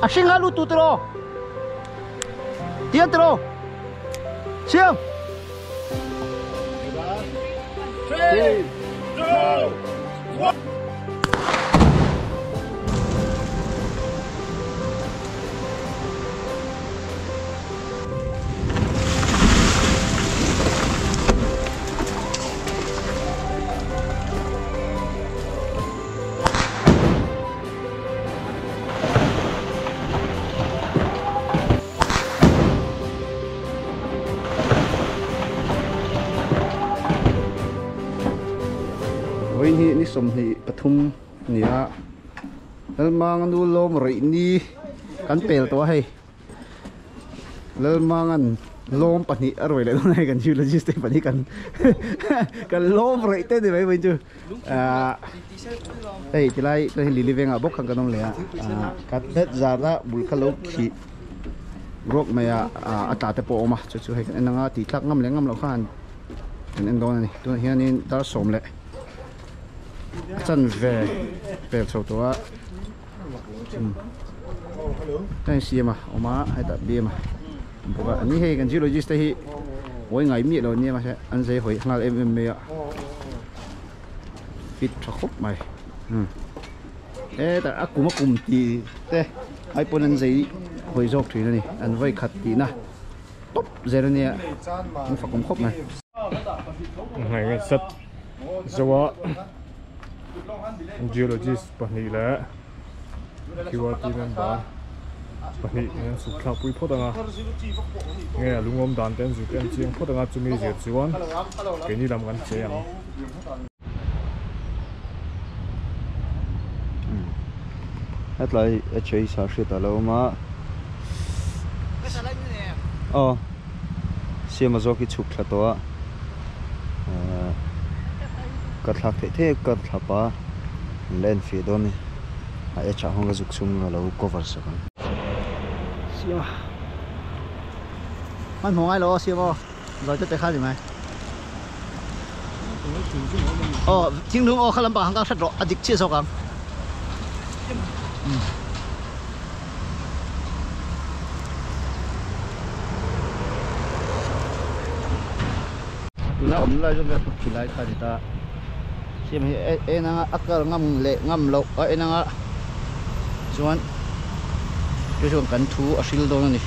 A hring a lut tu tiraw? Tiang tiraw? Siam! 3, 2, 1. Vawiin hi ni 23 a ni a, Lalmanga nu lawm reih ni kan pel tawh a hei. Lalmangan lawm pahnih a ruai leh dawn a hei kan geologist te pahnih kan kan lawm reih te ni mai mai chu ahh hei tilai te hi lili vengah bawk khan kan awm leh a ahh kan het zana bul kha lo khih ruak mai a ahh a tla te pawh a awm a chu chu hei kan en anga tih tlak ngam leh ngam loh khan kan en dawn a ni tunah hianin dar sawm leh a chanve pel chho tawh a. Heng siam a awm a hetah bem a awm bawk a ani hei kan geologist te hi pawi ngai miah lo ania mahse an zei hawi nghal em em mai a fit tha khawp mai hetah a kum a kum tih te ai pawn an zei hawi zawk thin a ni an vawi khat tihna tawp zel ania an fakawm khawp mai. Ngaihsat zoa. Geologist pahnih leh QRT member pahnih in an suk thlak pui phawt ang a nge a lungawm dan te an zuk en chiang phawt ang a chumi zir chuan keini lam kan che ang. Hetlai a chase ah hriat a lo awm a aw siama zawk hi chhuk thla tawh a. Ka thlak theih theih a ka thlap a an la en feh dawn a ni a edge ah khawn ka zuk chhung a lo cover sak ang. Siam a hmanhmawh ngai lo aw siam aw zawi te te kha ni mai aw thinglung aw kha lampang hang kang hret rawh a dik chiah zawk ang. Tuna awm lai zawk hian khi lai kha a ni ta siam hi en anga a kal ngam leh ngam loh a en anga chuan chu chuan kan thu a hril dawn a ni.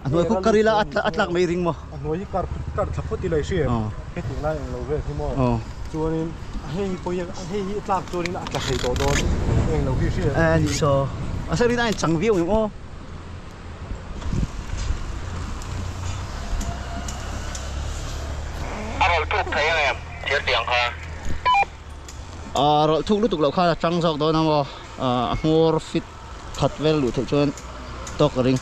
A hnuai khu kar ila a tlak mai ring maw? A hnuai hi kar kar thla phawt ila i hria em? Hetiang lai eng lo vel hi maw? Chuanin hei hi pawh hian hei hi a tlak chuanin a tla thei tawh dawn eng lo hi i hria em? A ni saw. A sarin a inchang viau em aw? A rawlh thuk thei ang em? Thir tiang kha. A rawlh thuk lutuk loh khan a chang zawk dawn a maw? A hmawr fit. Khat vel luh theih chuan tawk ka ring.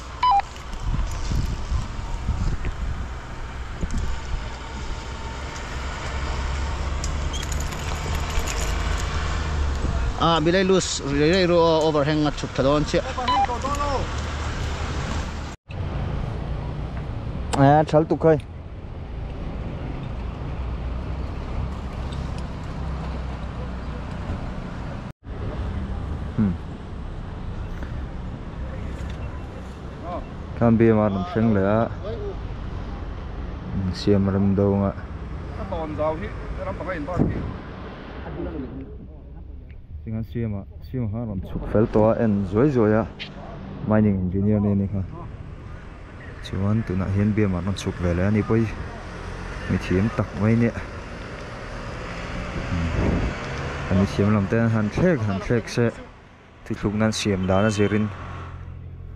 Ah bilai loose rei rei ru aw overhang a chhuk tha dawn chiah. A thal tuk khai. Khan bem a rawn thleng leh a siam rem dawng a tinga siam ah siam kha a rawn chhuk fel tawh a en zuai zuai a mining engineer nen a ni kha chuan tunah hian bem ah a rawn chhuk ve leh a ni pawh hi mithiam tak mai nia. An mithiam lam te han thlek han thlek se thuthluk nan siam dan a zirin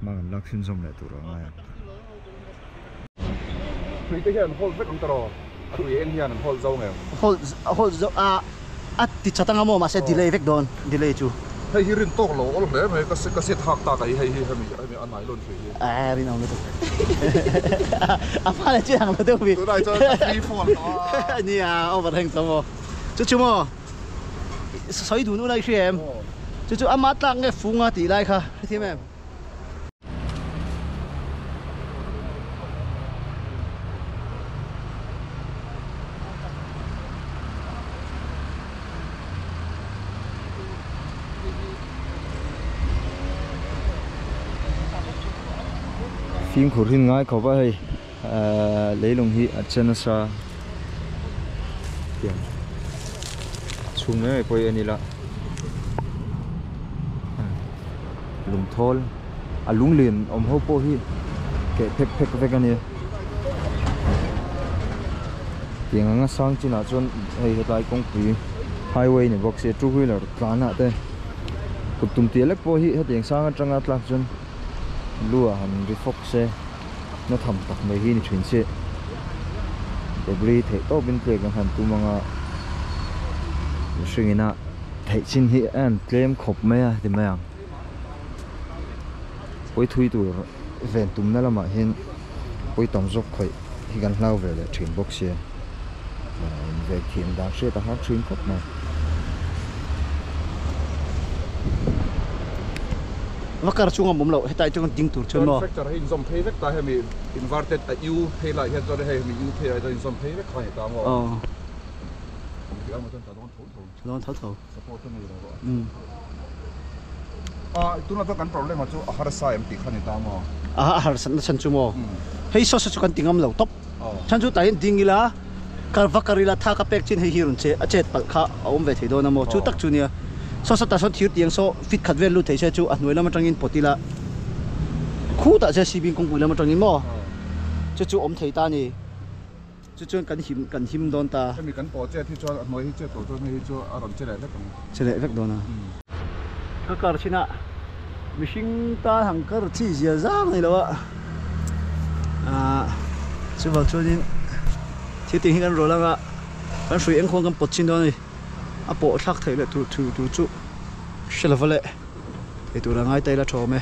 hma kan lak chhunzawm leh tur a ngai ang. Tui te hian an hold vek ang tawh a tui eng hian an hold zo ngem. Hold hold zo a a ti chat anga maw mahse delay vek dawn delay chu. Hei hi rin tawk lo awl hle mai ka ka set hak tak a hi hei hi hemi hemi a nylon hrui hi. Aaa rin awm lutuk a hma leh chiang lo deuh mi. Tunah chuan ka free fall tawh a. Nia overhang tawh maw chu chu maw sawi dun ula i hria em chu chu ama tlak nge funga tih lai kha hrethiam em. Phim khur hin ngai khawp a hei leilung hi a che nasa tiang chhung mai mai pawh hi a ni la lungthawl a lung lian awm ho pawh hi keh phek phek vek a nia tiang anga sang chinah chuan hei hetlai kawngpui highway ni bawk sia two wheeler tlan ah te kut tum tia lek pawh hi hetiang sang atanga tlak chuan lu ah han ri fawk se na tham tak mai hi ni thin se debris theih tawp in tlek an han tum anga mihring ina theih chin hi a han tlem khawp mai a ti mai ang pawi thui tur ven tumna lamah hian pawi tam zawk khawih hi kan hlau ve leh thin bawk sia in ve thiam dan hriat a har thin khawp mai. Va kar chunga mawm loh hetlai chuan ding tur chuan maw. Fracture hi inzawm phei vek ta hemi inverted a U phei lai hian chuan hei hemi U phei lai chuan inzawm phei vek kha a ni ta maw. Aw. Engtik emaw chuan ta dawn tho tho. Dawn tho tho. Support a nei lo a. A tunah chuan kan problem ah chu a harsa em tih kha a ni ta maw. A harsatna chhan chu maw. Hei saw saw chu kan ti ngam lo tawp. Chhan chu tah hian ding ila kar va kar ila tha ka pek chin hei hi rawn che a chet palh kha a awm ve thei dawn a maw chu tak chu nia saw saw tah sawn thir tiang saw fit khat vel lut thei se chu a hnuai lam atangin pawt ila khutah che sibing kawngpui lam atangin maw chu chu awm thei ta a ni chu chuan kan him kan him dawn ta. Hemi kan pawh chet hi chuan a hnuai hi chet tawh chuan hei hi chu a rawn che leh vek ang. Che leh vek dawn a. Ka kar chin a mihring tan han kar chi zia zang ni lo a ah chuvang chuanin thil tih hi kan rawl anga kan hrui eng khuan kan pawt chin dawn a ni a pawh thlak theih leh tur thu tur chu hre lova leh thei tur a ngai ta ila tha awm e.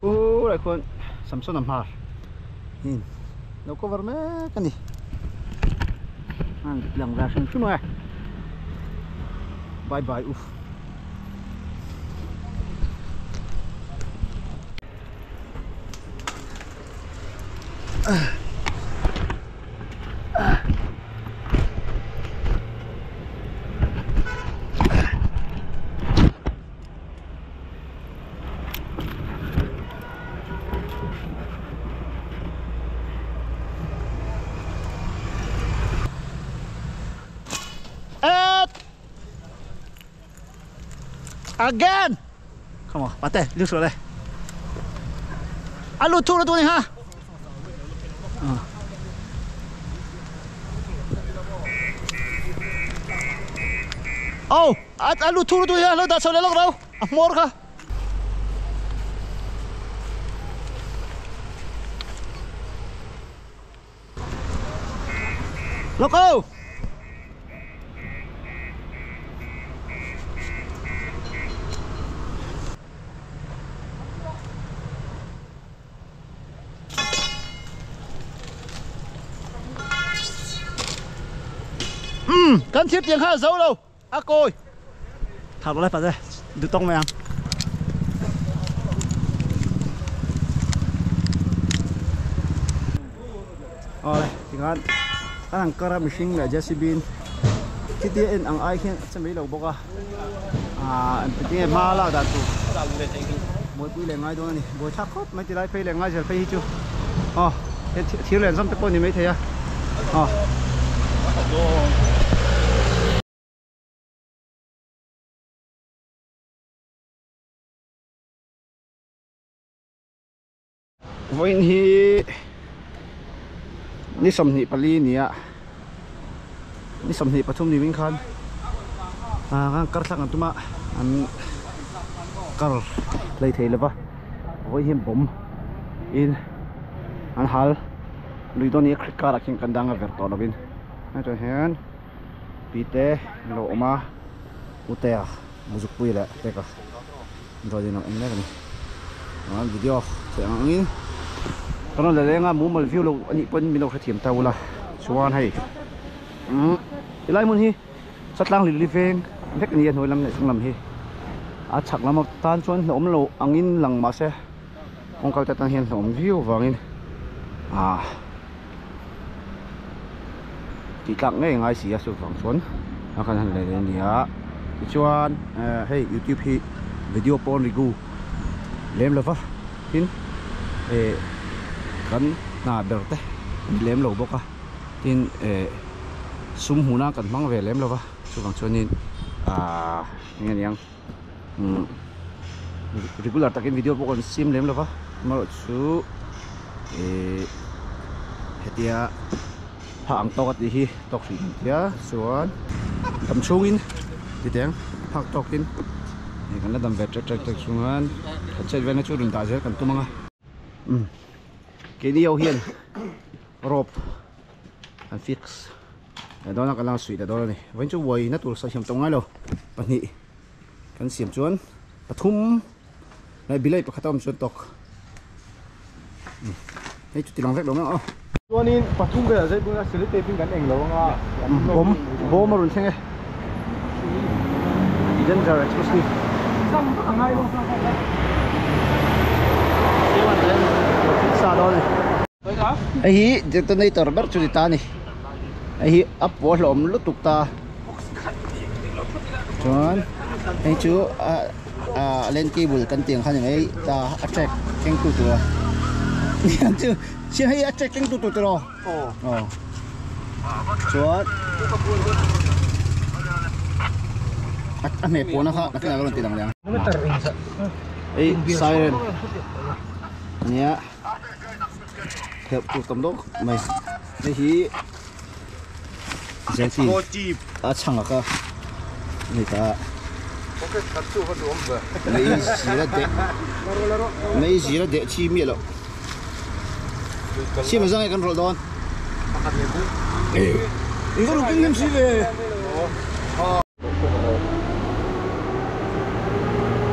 U lai khuan Samson a hmar in lo cover mek a ni an lang ve hrim hrim ang e bye bye uff. Again. Come on, pate, lưu xuống đây. À lụt thu nó tôi này ha. Oh, à lụt thu nó tôi ha, nó đã sau đây lúc đâu. À mor kha. Loco. Cần thiết tiếng ha dấu đâu à côi thảo lại phải đây được tông mày ăn rồi thì ngon các thằng cara machine là JCB cái tiền ăn ai khi xem mấy đầu bốc à cái ma là đàn tù mỗi buổi lên ngay đó này buổi chắc khóc mấy tí lại phê lên ngay giờ phê chú ờ thiếu lên xong tới mấy thế à ờ Vawiin hi ni 24 nia ni 23 ni wing khan a kan kar thlak an tuma an kar lei thei lova vawiin hian bawm in an hal lui dawn ni a credit card ah khian kan dang a ver tawh lovin hei chuan hian pite lo awm a utea muzukpui leh peka dawt in a awm mek a ni. An video theih ang angin kan rawn la leng a mumal view lo anih pawhin min lo hrethiam ta ula chuan hei tilai hmun hi chatlang lili veng vek a ni a hnuai lam leh chung lam hi a chhak lam atan chuan hlauhawm lo angin lang mahse kawngkal te atan hian hlauhawm viau vangin ah tih tlak ngei ngai si a chuvang chuan a kan han leh leh a ni a tichuan hei youtube hi. Video pawn rigu lem lova tin eh kan hna ber te ani lem lo bawk a tin eh sum hmuhna kan hmang ve lem lova chuvang chuanin ahh eng aniang umm regular takin video pawh kan sim lem lova amaherawhchu eh hetia phah ang tawk a tih hi tawk hrih ang tia chuan dam chhungin titeng phak tawkin hei kan la dam ve ṭek ṭek ṭek chungan kan chet velna chu rawn dah zel kan tum ang a umm keini ho hian rope an fix leh dawn a kan la suih leh dawn a ni vawiin chu uai na tur sawi thiam tawh ngai lo pahnih kan siam chuan pathum leh bilai pakhat a awm chuan tawk hei chu ti lang vek lo mai ang aw. Chuanin pathum velah zai bula sellotape in kan eng lo anga bawm bawm a rawn thleng e danger explosive sa dawn a ni hei hi detonator ber chu ni ta a ni hei hi a pawl hlawm lutuk ta chuan hei chu a ah len cable kan tih ang kha ni mai ta a track keng tu tur a chu siam hei a track keng tu tur tiraw aw chuan a hmeh pawhna kha nakinah ka rawn ti lang leh ang hei siren ania help tur tam deuh mai hei hi a chhang a ka ni ta mei zira deh mei zira deh chi miah loh siam zang e kan rawlh dawn in va ruk in si ve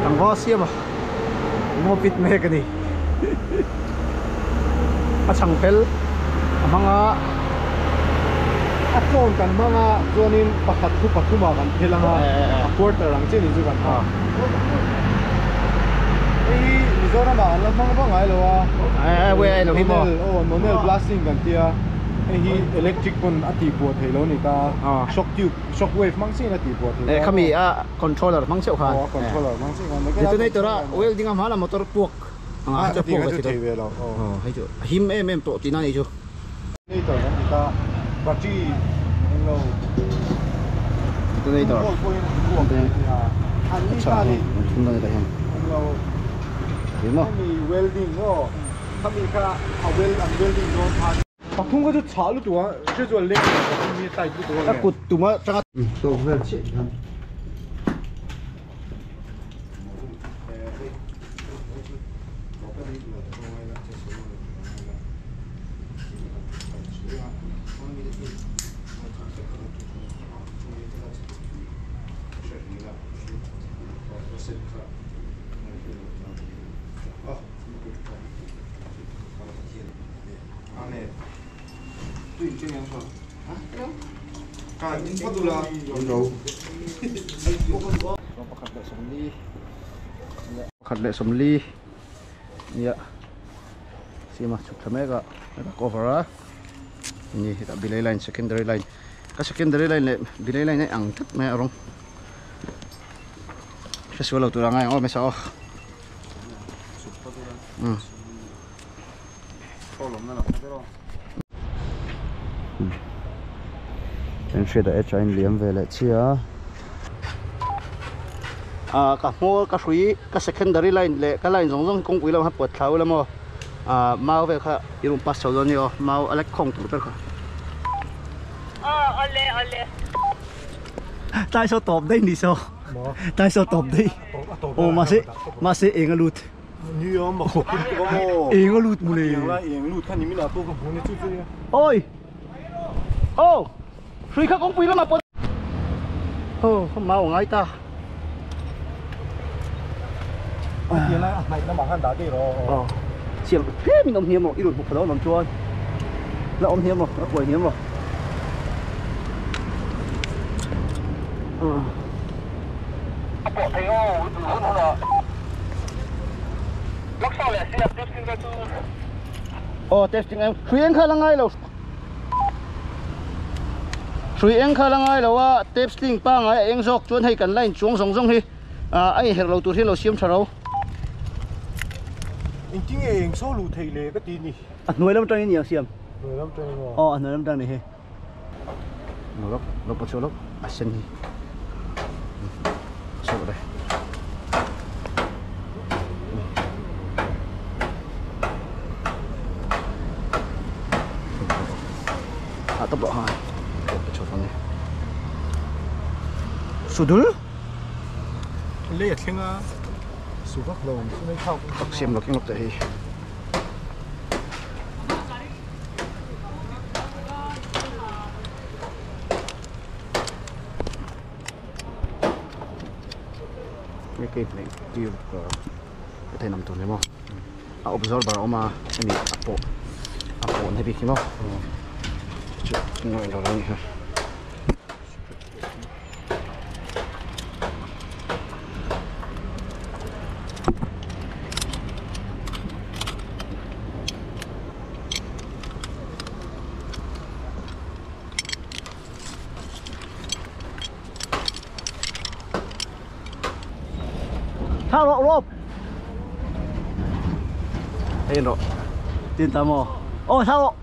tlangval siam a maw pit mek a ni a chhang fel a hmang a. A tlawn kan hmang a chuanin pakhat thu pathumah kan phel ang a a quarter ang chiah ni chu kan hmang. Hei hi Mizoramah an la hmang vak ngai lo a nonel aw nonel blasting kan tia hei hi electric pawn a tihpuah theih lo a ni ta shock tube shock wave hmang chiahin a tihpuah theih a. Khami a controller hmang chauh khan. Aw a controller hmang chiah khan. Detonator a welding a hma la motor puak ang a chu puak ve thei lo. Aw hei chu a him em em tawh tihna a nih chu. Detonator kan ti ta battery englo. Detonator. An ni ta ni. Englo. Hemi welding aw khami kha a weld an welding dawn khan. Pathum kha chu chhah lutuk a hre chuan leng pathum hi tight lutuk a kut tuma tanga tawk vel chiah hian Pakhat leh sawmli nia sima chhuk thla mek a heta cover a ni hetah bilai line secondary line ka secondary line leh bilai line a ang tlat mai a rawng hresual lo tur a ngai ang aw hmasa aw. Kan hriat ah echa in liam ve leh chiah a. Ah ka hmawr ka hrui ka secondary line leh ka line zawng zawng hi kawngpui lamah pawt thla ula maw ah mau vel kha i rawn pass chho dawn nia aw mau a lek khawng tur ber kha. Aw awle awle. Tlai saw tawp daih ni saw tlai saw tawp daih aw mahse mahse eng a lut. Eng a lut mawle. Oi! Aw! Hrui kha kawngpui lamah pawh. Aw, ka mau a ngai ta. Aw, chiang tlem in awm hniam rawh, i rawn hmu pha dawn awm chuan. La awm hniam rawh, la kuai hniam rawh. Aw testing em hrui eng kha la ngai lo hrui eng kha la ngai lo a tap sling pangai a eng zawk chuan hei kan line chuang zawng zawng hi Ai her lo tur hi lo siam tha ro. In ti nge eng so lu thei le ka ti ni. A hnuai lam tangin ni ang siam. Hnuai lam tangin maw? Aw a hnuai lam tang ni hi. Lo lawk lo pawh chu lawk a sen hi. Saw le. A tawp loh ha. Ka chho fang e. Sudul? Lei a thleng a su vak lo ang chu mai thak. Tak siam lawk eng lawk teh hei. Nge kei hmeh tir ka thei nam tur ni maw a observer a awm a hemi a pawh a pawh na bik hi maw chu ngaih lo lo ni kha. Thang rawh rawp. Hei rawh. Tin ta maw. Aw thang rawh.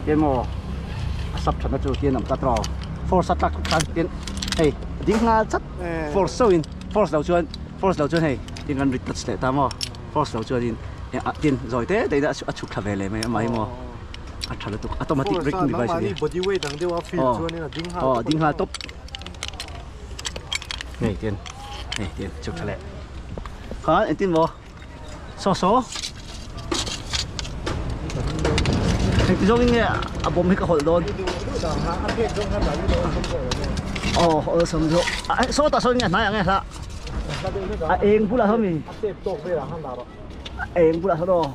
Tin maw. A sap thatna chu tin am ta tawh. Force a tlak khan tin hei ding nghal chat. Force so in force lo chuan force lo chuan hei tin kan rit touch leh ta maw. Force lo chuan in tin zawi te te in a chhuk thla ve leh mai amah hi maw. A tha lutuk automatic braking device a ni. Body weight ang deuh a feel chuan in a ding nghal tawp. Ding nghal tawp. Hei tin hei tin chhuk tha leh. Khan engtin maw saw saw engti zawng in nge a bawm hi ka hawlh dawn. Aw awlsam zawk saw tah sawn nge a hnai ang e hla a eng bulah sawn mi a eng bulah sawn aw.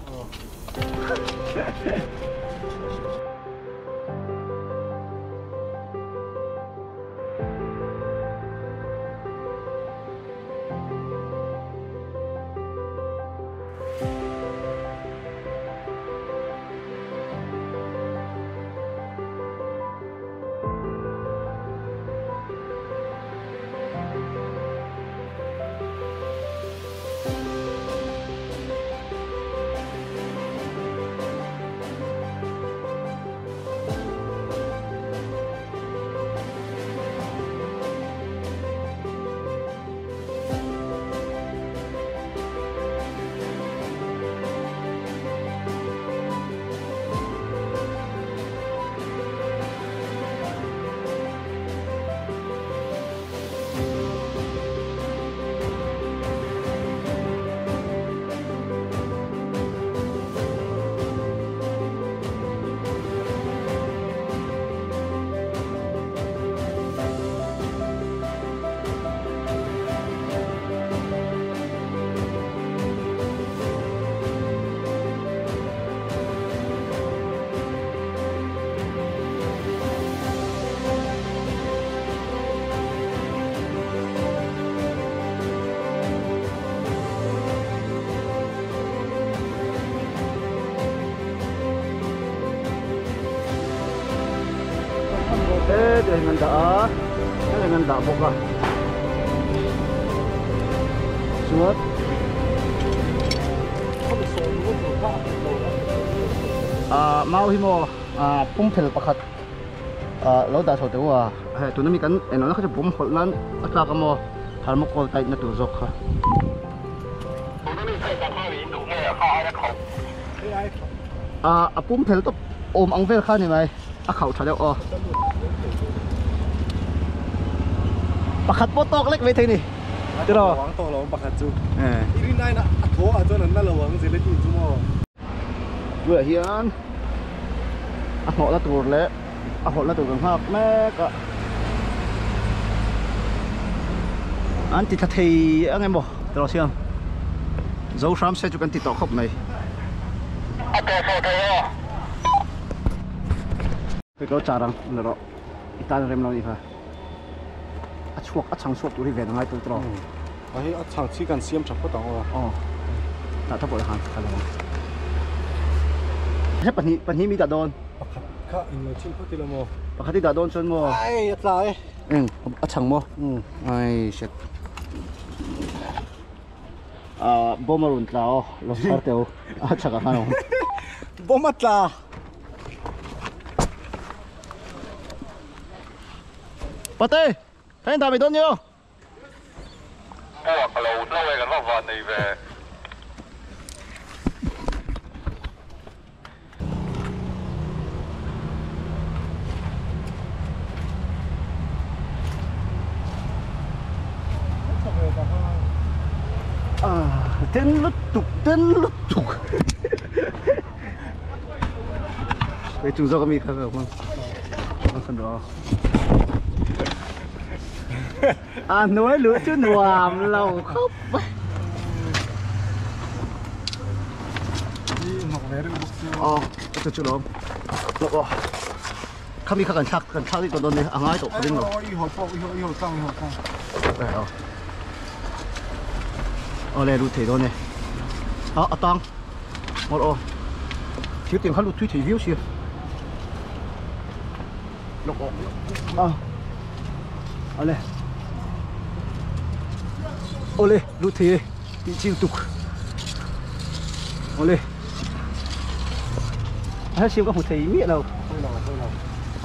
Te an dah a heng an dah bawk a chuan ah mau hi maw ah pum phel pakhat ah lo dah chho teh u a hei tuna mi kan englo na kha chu bawm hawlh nan a tlak a maw thermocol tight na tur zawk kha. Ah a pum phel tawp awm ang vel kha ni mai a khauh tha deuh aw. Pakhat pawh tawk lek mai thei ni tiraw. Ang tawk lo ang pakhat chu. I rin aiin a thaw ah chuan an na lo ang zeletin chu maw. Tunah hian a hnawhna tur leh a hawlhna tur kan nghak mek a. An ti thla thei ang emaw tiraw siam. Zo hram se chu kan ti tawh khawp mai. A tawh chho thei aw. Hei ka lo char ang ni rawh i tan rem lo ni kha a chhuak a chhang chhuak tur hi ven a ngai tel tawh a hei a chhang chi kan siam tha phawt ang aw aw tah tha pawh khan kha lo ang he pahnih pahnih mi dah dawn pakhat kha in lo chhin phawt ila maw pakhat i dah dawn chuan maw ai a tla e. Eng a chhang maw? Ai shit. À bom a rawn tla aw lo chhar teh u a chhakah khan a awm. Bom a tla. Pate, thain dah mai dawn ni aw. Puak lo hlo e kan va van nei ve. Den lutuk den lutuk Hei chung zawk ami kha ka hmang hmang rawh a hnuai luh chu nuam lo khawp mai aw chu chu lawm aw khami kha kan thlak kan thlak rih tawh dawn nia a ngai tawh ka ring lo aw le lut thei dawn e a a tang ngawt aw thil tiang kha lut thui thei viau sia lawk aw a ale awle lut thei e tih chiu tuk awle a hel siam ka hmu thei miah lo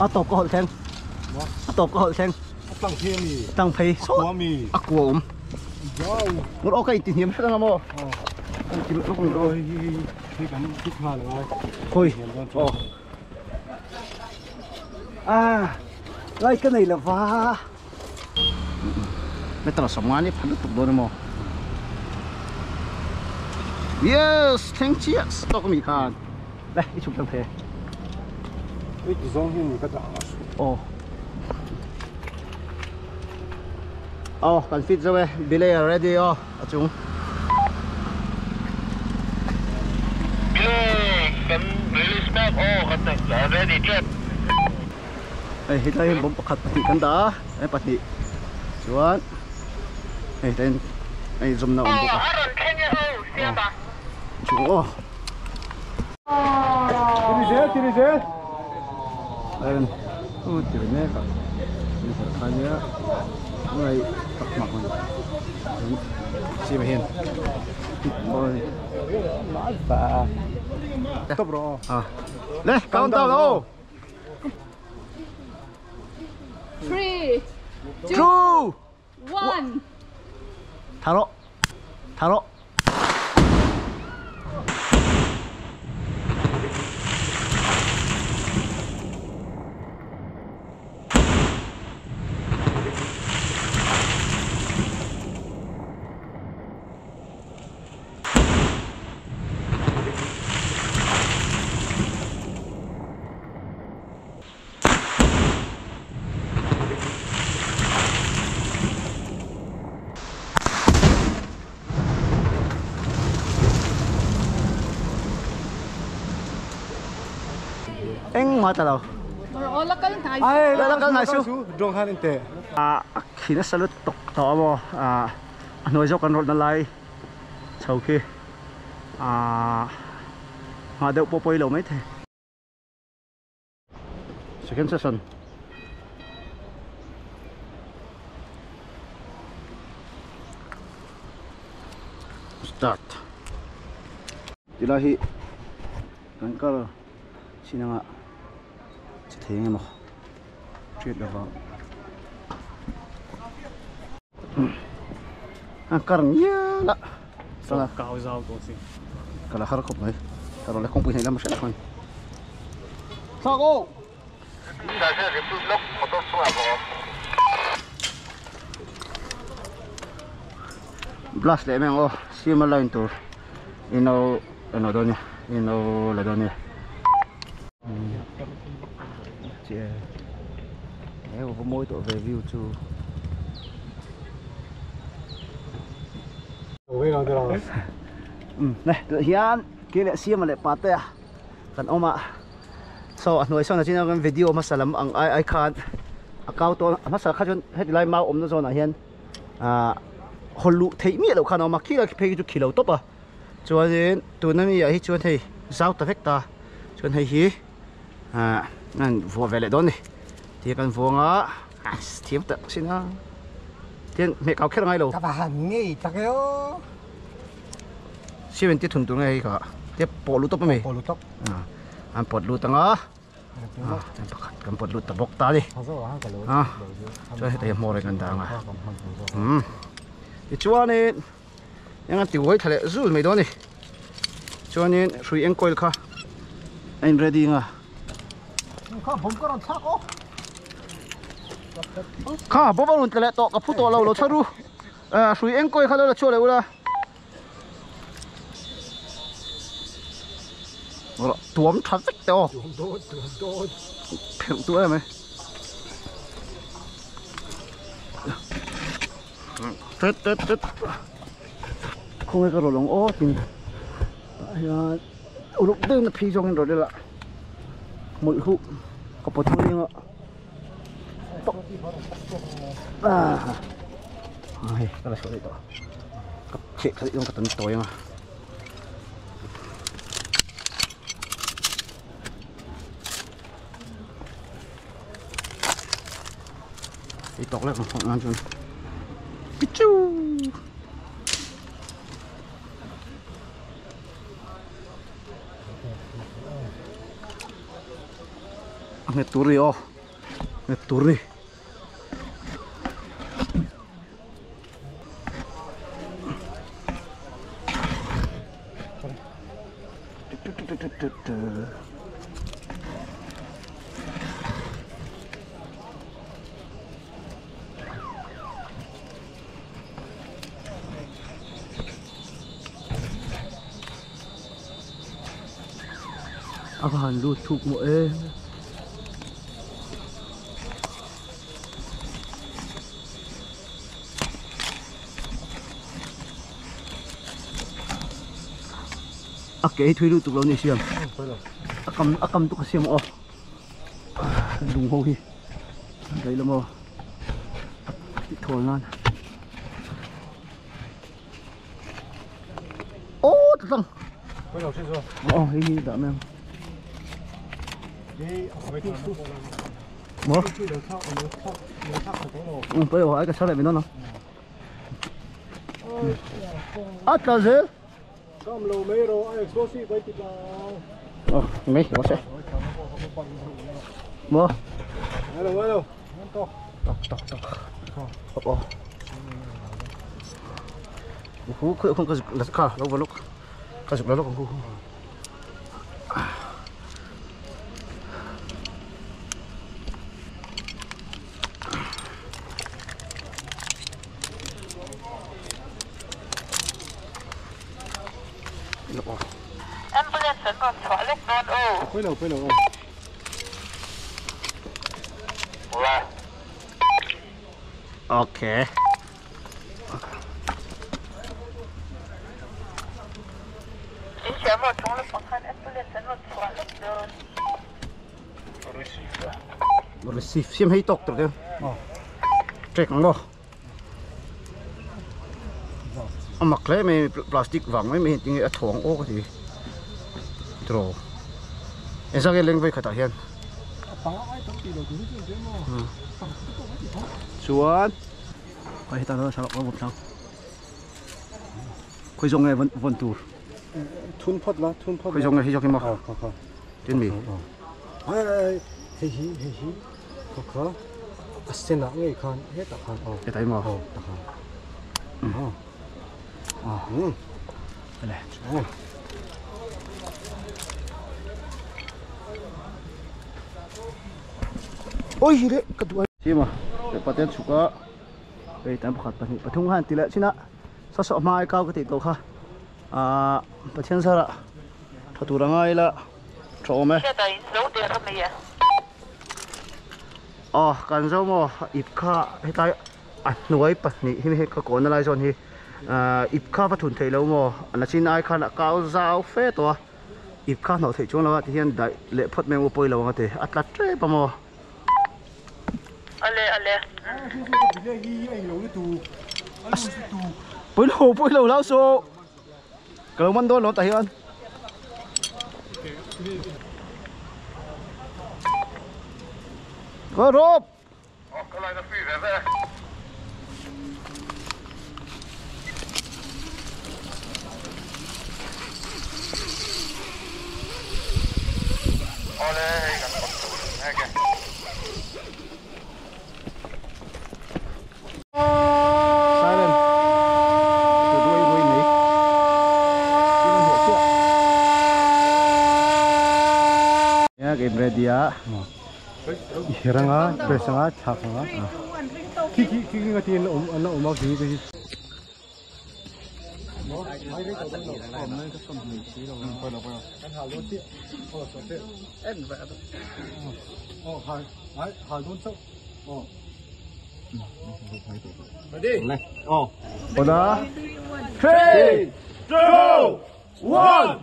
a tawp ka hawlh thleng a tawp ka hawlh thleng tlang phei sawt a kua awm ngawt aw ka inti hniam hret anga maw khawi aw a lai ka nei lova meter sawmnga ni phan lutuk dawn emaw yes thleng chiah stock ami khan le i chhuk tlang thei i ti zawng hi ni ka dah aw aw kan fit zo e bilay ready aw a chung Bilay kan release mek aw kan ready tep Hei hetlai hian bawm pakhat pahnih kan dah a hei pahnih chuan hei tlai hian a inzawmna a awm bawk a chung aw u tir mek a in herh kha nia ngai tak mak a ni sima hian le countdown aw. 3, 2, 1. Thả lộ. Thả lộ. Engmah ta lo. La kal hnai su. La kal hnai su. Drone khan in teh. A khi nasa lutuk tawh a maw. A hnuai zawk kan rawlhna lai chho khi nghah deuh pawh pawi lo mai thei. Second session. Start. Tilai hi kan kal chin anga chi thei eng emaw hriat lova a kar ngial a kal a har khawp mai erawh le kawngpui hnaih lam a hriat chuan thlak aw. Blast leh em aw sima line tur ino ino dawn nia ino la dawn nia che e va mawi tawh ve view chu um le tah hian ke leh siama leh pate a kan awm a saw a hnuai sawn ah chuan kan video hmasa lam ang ai ai khan a kau tawn a hmasa kha chuan heti lai mau awmna zawnah hian ah haw luh theih miah loh khan a awm a khilai phei khi chu khi lo tawp a chuanin tuna mi ah hi chuan hei zau ta vek ta chuan hei hi ah an vuah ve leh dawn a ni ti kan vuang a. Thiam tak sin a. Tian me kau kher ngai lo. Ka va han ngei tak e o. Simen ti thun tur nge hei kha. Te pawh lu tawp a mi. Pawh lu tawp. An pawt lut anga. An pakhat kan pawt lut ta bawk ta ni. Chuan heta hi hmawr in kan dah anga. Tichuanin eng an ti uai thla leh zul mai dawn a ni. Chuanin hrui eng coil kha a in ready anga. Kha bawm ka rawn thlak aw. Kha bawm a rawn tla leh tawh ka phu tawh lo lo chhar u. Hrui eng coil kha lo la chhuah leh ula. Tuam tha vek teh aw. Tuam dawn tuam dawn. Pherh tu em e. Tet tet tet. Khawnge ka rawn awm aw tin. Tah hian uluk deuhin a phei zawngin rawn ila. Hmawlh huh ka pawt ho nia. Ah hei ka la chhuah daih tawh. Ka cheh kha daih dawn ka tan tawi anga. Hei tawk lek ang phawt nan chuan. Pichu! A nghet tur ni aw nghet tur ni. A va han lut thuk maw e. A ke hi thui lut tuk lo ni siam. A kam a kam tuk a siam aw. Lung ho hi. Rei lo maw. Ti thawl nan. Ô tlang. Ờ hi hi đã mèo. Mo. Ừ, bây giờ cái sao lại mình nó nó. À ta dễ. Ờ, mấy nó sẽ. Mo. Tok tok tok. Ồ. Hú không có là khá lâu vào lúc có dục là lúc không Ambulance an rawn chhuah lek dawn aw. Okay. In hria maw chung lampang khan ambulance an rawn chhuah lek dawn. Receive sim hei tok tur te. Trek ang maw. A mak hle mai plastic vang mai mai tinge a thawng aw ka ti. Draw. Engzah nge leng vei khatah hian. Chuan hei hetah chuan thlalak a vawm thlang. Khawi zawng nge vawn tur. Thun phawt la thun phawt. Khawi zawng nge hei zawk hi maw. Tin mi. Hei hi hei hi kha kha a senah ngei khan hetah khan aw. Hetah hi maw. Aw tah khan. Aw. Le. Ôi hi le ka duai. Sima le paten chuka hei tan pakhat pahnih pathum khan ti leh chin a sa sawh hma ai kau ka tih tawh kha ah Pathian zara tha tur anga ila tha awm e. Aw kan zo maw ip kha hetlai a hnuai pahnih hi hei ka kawhna lai zawn hi ah ip kha va thun theih lo maw a na chin ai khan a kau zau fe tawh a ip kha hnawh theih chuang lo a tihian daih leh phawt mai ang u pawi lo ang a ti a tla tep a maw. Ale ale. Pui lo pui lo lau so. Ka lo man dawn lo tah hian. Ka rop. Silent. Đuôi đuôi này. Ya game ready á. Hiranga press anga thak anga ki ki ki nga tin om an om ki ki Ona. 3 2 1.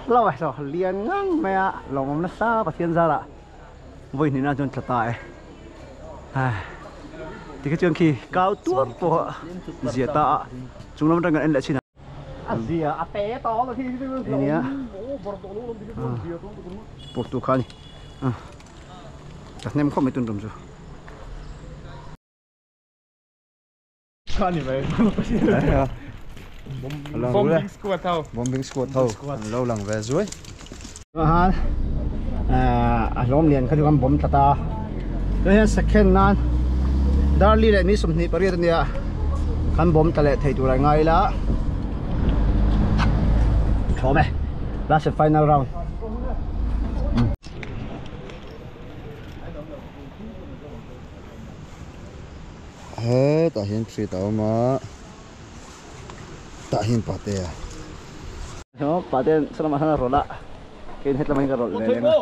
Lâu rồi rồi liền ngang mẹ lòng nó xa và thiên ra lạ vui thì nó chọn chặt tài thì cái trường khi cao tuốt của dìa ta chúng nó đang gần anh lại xin à dìa à té to rồi thì nhá Portugal chắc nem không mấy tuần rồi Khá nhỉ vậy. Bombing squad thâu. Bombing squad thâu. Lâu lần về dưới. Ha. À lom liền khai chu bom tata. Thế second nan. Darli le ni sumni pariat nia. Kan bom tale thei tur ngai la. Thome. Last and final round. He ta hian thri tao ma. Ta hian pate a. No, pate sana ma sana rola. Kein het lamai ka rol le.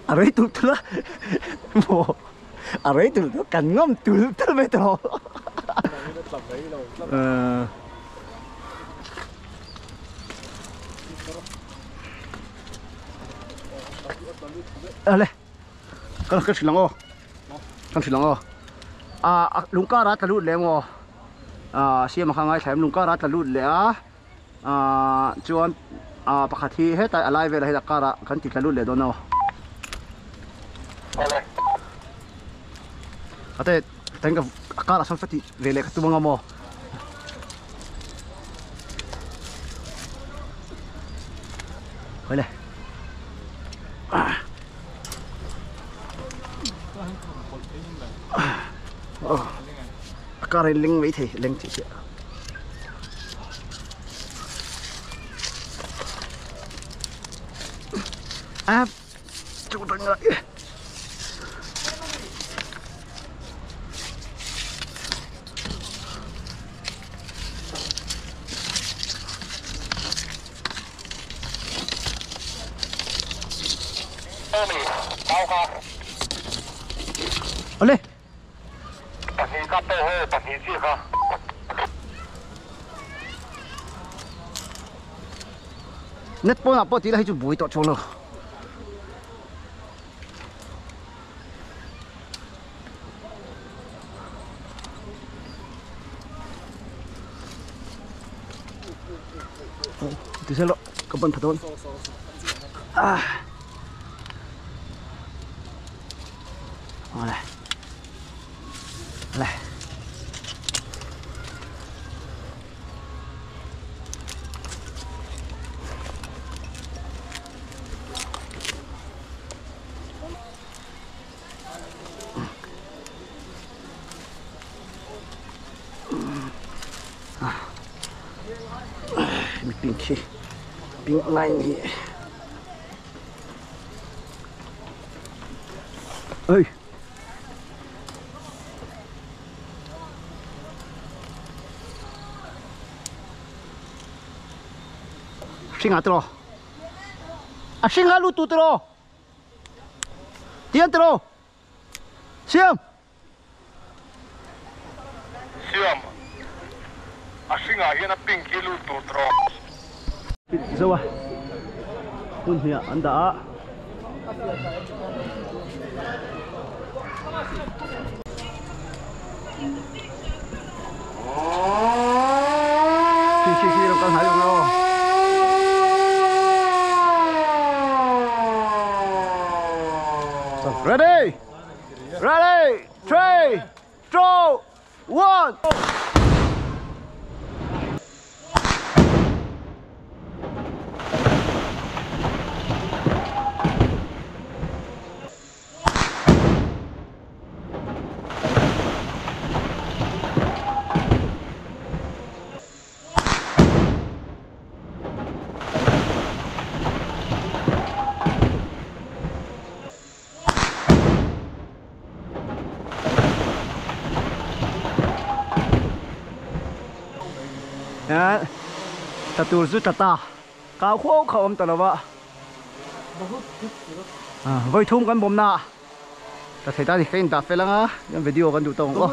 Arei tul tul mo. Arei tul tul kan ngam tul tul mai tro. Ale. Kan kan silang o. Kan silang o. À lungka ra talut le mo. À siam khang ai thaim lungka ra talut le a. À chuan à pakhat hi hetai alai vel hi kara kan ti talut le don no. Ate tengka kara sam fati vele khatumanga mo. Hole. Kara ling mấy thì ling chỉ sợ. À, chú đừng lại. Oleh. Net po na po tila hi chu bui to cholo. Ti selo kaban thadon. Ah. Oleh. Oleh. Pink, pink line here. Ơi. Hringah tiraw a hringah lut tu tiraw tian tiraw siam siam a hringah hian a pink hi lut tur tiraw. Zo a hmun hnih ah an dah a. Khi khi khi lo kal hnai lo. Ready? Ready? 3, 2, 1. Ta tur chu tla ta kau khuau kha awm ta lo va vawi thum kan bawm na ta thei ta ni ka indah fel anga video kan duh tawk ang aw.